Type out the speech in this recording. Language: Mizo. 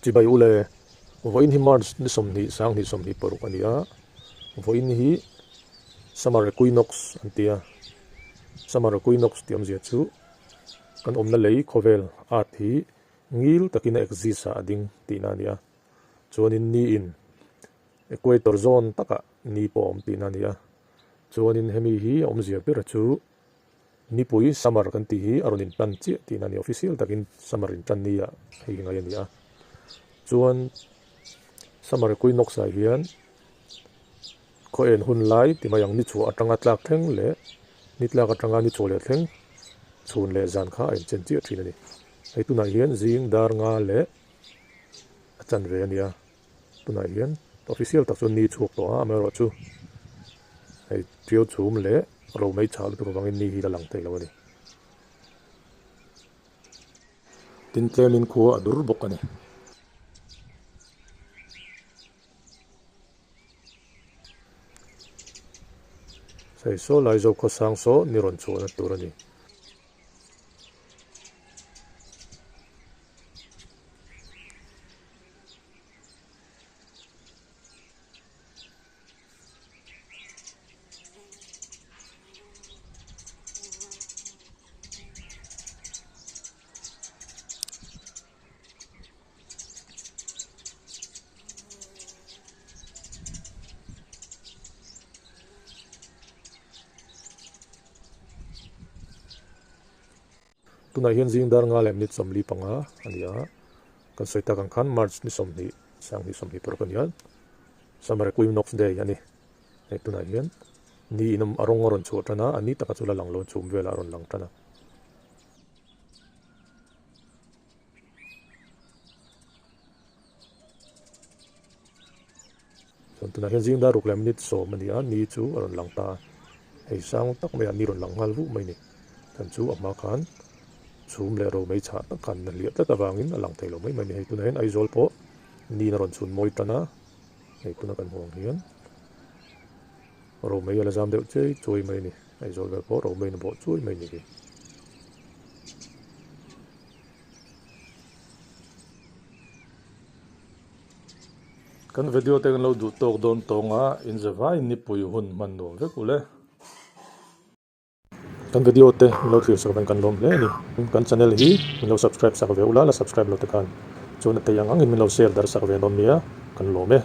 Chibai ule, vawiin hi March ni 20 2026 a ni a, vawiin hi Summer Equinox an ti a, Summer Equinox tih awmzia chu kan awmna lei khawvel art hi ngil takin a exist a a ding tihna a ni a, chuanin ni in Equator zone takah ni pawh a awm tihna a ni a, chuanin hemi hi a awmzia ber chu Nipui, summer, kan tih hi a rawn intan chiah tihna a ni. Official takin summer intan ni ah hei hi ngai a ni a. Chuan summer equinox ah hian khaw en hun lai ti mai ang ni chhuah atanga tlak thleng leh ni tlak atanga ni chhuah leh thleng chhun leh zan kha a inchen chiah thin a ni. Hei tunah hian zing dar nga leh a chanve a ni a. Tunah hian official tak chuan ni chhuak tawh a, amaherawhchu hei tiau chhum leh ro mai chhah lutuk avangin ni hi la lang thei lo a ni. Tin tlemin khua a dur bawk a ni. Hei saw lai zo khawsang saw ni rawn chhuahna tur a ni. Tunah hian zing dar nga leh minute 45 a ni a, kan sawi tak ang khan March ni 20 2026 a ni a, Summer Equinox Day a ni. Hei tunah hian ni in a rawng a rawn chhuah tan a, a ni taka chu la lang lo chhum velah a rawn lang tan a. Chuan tunah hian zing dar ruk leh minute 10 a ni a, ni chu a rawn lang ta a, hei sang tak maiah ni rawn lang nghal vuh mai a ni. Chuan chu a hma khan chhum leh ro mai chhah tak khan a hliah tlat avangin a lang thei lo mai mai a ni. Hei tunah hian Aizawl pawh ni in a rawn chhun mawi tan a, hei tuna kan hmuh ang hian ro mai a la zam deuh chei chuai mai a ni. Aizawl vel pawh ro maiin a bawh chuai mai a ni hi. Kan video te kan lo duh tawk dawn tawng a, in zavai nipui hun hman nuam vek ule. Kan video te min lo thlir sak veng kan lawm hle a ni. Kan channel hi min lo subscribe sak ve ula, la subscribe lo te khan chuan a thei ang angin min lo share darh sak ve dawn nia, kan lawm e.